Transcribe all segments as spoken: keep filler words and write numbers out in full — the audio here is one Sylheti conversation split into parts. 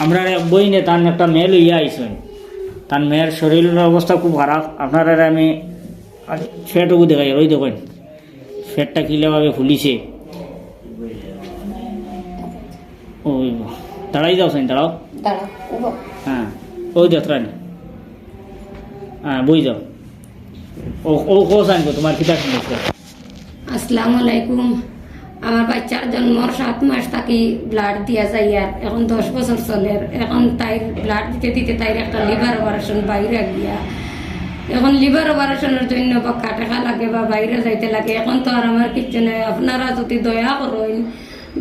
আমরার এক বইনে তান একটা মেয়ে লইয়া আইছইন। তান মেয়ের শরীরর অবস্থা খুব খারাপ। আপনারারে আমি আর পেটটুকু দেখাই, ওই দেখইন, পেটটা কিলাভাবে ফুলিছে। ওই, দাঁড়াই যাও, সাইন, দাঁড়াও। দাঁড়াও, উঠো। হ্যাঁ, ওই দেখরানি। হ্যাঁ, বই যাও। ও, ও, ও, সাইন গো, তোমার কিতা সমস্যা? আসসালামু আলাইকুম। আমার বাচ্চার জন্মর সাত মাস থাকি ব্লাড দিয়া যাইয়ার, এখন দশ বছর চলের। এখন তাইর ব্লাড দিতে দিতে তাইর একটা লিভার অপারেশন বাইরে গিয়া, এখন লিভার অপারেশনের জন্য বাক্কা টেকা লাগে বা বাইরে যাইতে লাগে। এখন তো আর আমার কিচ্ছু নাই। আপনারা যদি দয়া করইন,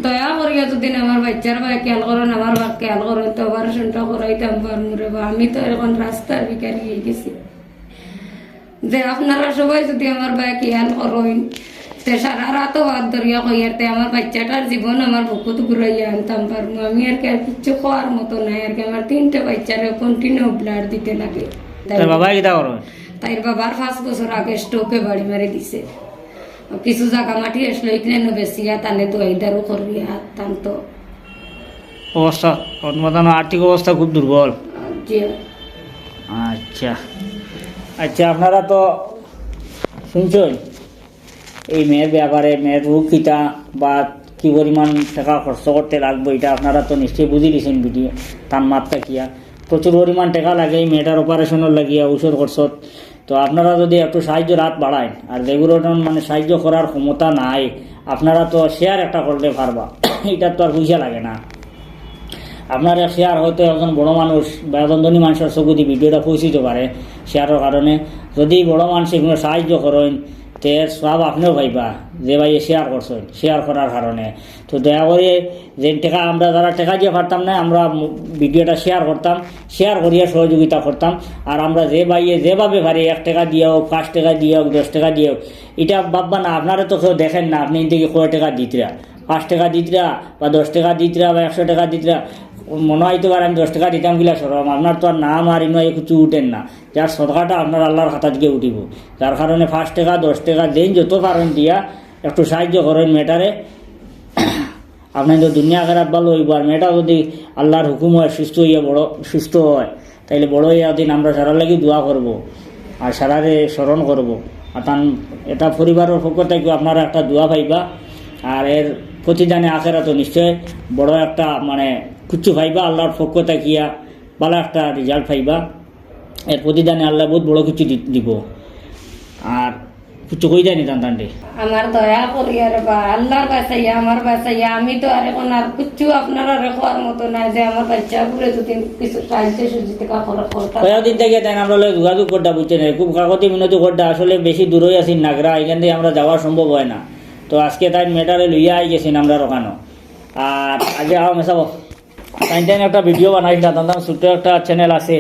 দয়া করিয়া যদি আমার বাচ্চার বায় খেয়াল করইন, আমার বায় খেয়াল করইন, তো অপারেশনটা করাইতাম পারমু রে বা। আমি তো এখন রাস্তার ভিখারি অইগেছি। যে আপনারা সবাই যদি আমার বায় খেয়াল করইন, তে সারা রাতও হাত ধরিয়া কইয়ার, তে আমার বাচ্চাটার জীবন আমার বুকুত ঘুরাইয়া আনতাম পারমু। আমি আর কি আর কিচ্ছু কওয়ার মতো নাই আর কি। আমার তিনটা বাচ্চারে কন্টিনিউ ব্লাড দিতে লাগে। তাইর বাবায় কিতা করইন? তাইর বাবার পাঁচ বছর আগে স্ট্রোকে বাড়ি মারি দিছে। কিছু জাগা মাটি আসলো, ইখানো বেচিয়া তানে দোয়াই দারু করিয়া তান তো অবস্থা, আপনার আর্থিক অবস্থা খুব দুর্বল। জি। আচ্ছা, আচ্ছা, আপনারা তো শুনছইন এই মেয়ের ব্যাপারে, মেয়ের রোগ কিতা বা কি পরিমাণ টেকা খরচ করতে লাগবো, ইটা আপনারা তো নিশ্চয়ই বুঝিলিছইন ভিডিও, তান মাত থাকিয়া। প্রচুর পরিমাণ টেকা লাগে এই মেয়েটার অপারেশনর লাগিয়া, ঔষধ খরচত। তো আপনারা যদি একটু সাহায্যর আত বাড়াইন, আর যেগুলো মানে সাহায্য করার ক্ষমতা নাই, আপনারা তো শেয়ার একটা করলে পারবা, ইটার তো আর পয়সা লাগে না। আপনার এক শেয়ার হয়তো একজন বড় মানুষ বা একজন ধনী মানুষর চোখেদি ভিডিওটা পৌঁছিতে পারে শেয়ারর কারণে। যদি বড় মানুষে কোনো সাহায্য করইন, তে সওয়াব আপনেও পাইবা, যে ভাইয়ে শেয়ার করছইন, শেয়ার করার কারণে। তো দয়া করি যে টেকা, আমরা যারা টেকা দিয়া পারতাম না, আমরা ম-, ভিডিওটা শেয়ার করতাম, শেয়ার করিয়া সহযোগিতা করতাম। আর আমরা যে ভাইয়ে যেভাবে পারি, এক টেকা দিয়া হোক, পাঁচ টেকা দিয়া হোক, দশ টেকা দিয়া হোক, ইটা ভাববা না, আপনারে তো কেউ দেখের না, আপনে ইন থাকি কয় টেকা দিতরা, পাঁচ টেকা দিতরা বা দশ টেকা দিতরা বা একশো টেকা দিতরা। মনো অইতো পারে আমি দশ টেকা দিতাম কিলা শরম, আপনার তো আর নাম আর ইনো কিছু উঠের না, যার সদকাটা আপনার আল্লাহর খাতা থাকি উঠিবো। যার কারণে পাঁচ টেকা, দশ টেকা দেইন, যত পারইন দিয়া একটু সাহায্য করইন মেয়েটারে। আপনার তো দুনিয়া আখেরাত ভালো অইবো। আর মেয়েটা যদি আল্লাহর হুকুম অয়, সুস্থ অইয়া বড়, সুস্থ অয়, তাইলে বড় অইয়া দিন আমরা সারার লাগি দোয়া করবো, আর সারারে স্মরণ করবো। আর তান এটা পরিবারর পক্ষ থাকিও আপনারা একটা দোয়া পাইবা। আর এর প্রতিদানে আখেরাতো নিশ্চয় বড় একটা মানে কিচ্ছু পাইবা, আল্লাহর পক্ষ থাকিয়া ভালা একটা রেজাল্ট পাইবা। এর প্রতিদানে আল্লায় বহুত বড় কিচ্ছু দি-, দিবো। আর কিচ্ছু কই যায়নি তান তানরে। আমার দয়া করিয়া রে বা, আল্লাহর বায় চাইয়া, আমার বায় চাইয়া, আমি তো আর এখন আর কিচ্ছু আপনারারে কওয়ার মতো নাই যে আমার বাচ্চাগুলো যদি কিছু সাহায্য সহযোগিতা করা করতাম। কয়েকদিন থাকি তাইন আমরার লগে যোগাযোগ করতা, বুঝছইন নি? খুব কাকুতি মিনতি করতা, আসলে বেশি দূরই আছি নাগরা, ইখান থাকি আমরা যাওয়া সম্ভব অয় না। তো আজকে তাইন মেয়েটারে লইয়া আইগেছইন আমরার অখানো। আর আগে আও মেসাব। তাইন তাইন একটা ভিডিও বানাইছলা, তান তান ছোট্ট একটা চ্যানেল আছে,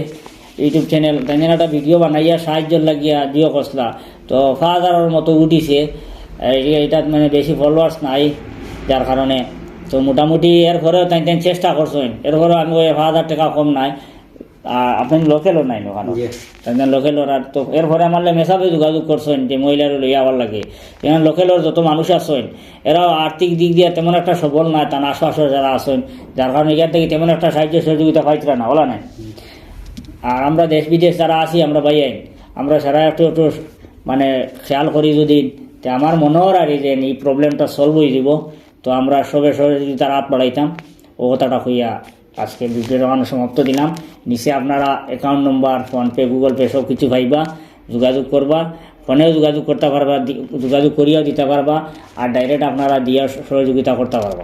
YouTube চ্যানেল, তাইন তাইন একটা ভিডিও বানাইয়া সাহায্যর লাগিয়া দিও করছলা। তো পাঁচ হাজারর মতো উঠিছে, এই, ইটাত মানে বেশি ফলোয়ার্স নাই, যার কারণে। তো মোটামুটি এরপরেও তাইন তাইন চেষ্টা করছইন, এরপরেও আমি ওই পাঁচ হাজার টেকা কম নাই। আর আপনি লোকালও নাই ওখানো। জি। তাইন তাইন লোকালর আর তো এরপরে আমার লগে মেসাবে যোগাযোগ করছইন যে মহিলারে লইয়া আওয়ার লাগি। এখানে লোকালর যত মানুষ আছইন, এরাও আর্থিক দিক দিয়া তেমন একটা সবল নায়, তান আশপাশর যারা আছইন, যার কারণে ইখান থাকি তেমন একটা সাহায্য সহযোগিতা পাইতরা না, অলা নাই। আর আমরা দেশ বিদেশ যারা আছি, আমরা ভাইয়াইন, আমরা সারা একটু একটু মানে খেয়াল করি যদি, তে আমার মনে অর আর কি যে এই প্রবলেমটা সলভ অই যিবো। তো আমরা সবে সহযোগিতার আত বাড়াইতাম, ও কথাটা কইয়া আজকে ভিডিওটা এখানো সমাপ্ত দিলাম। নিচে আপনারা account number, PhonePe, Google Pay সব কিছু পাইবা, যোগাযোগ করবা, ফোনেও যোগাযোগ করতা পারবা, দি-, যোগাযোগ করিয়াও দিতা পারবা, আর ডাইরেক্ট আপনারা দিয়া সহযোগিতা করতা পারবা।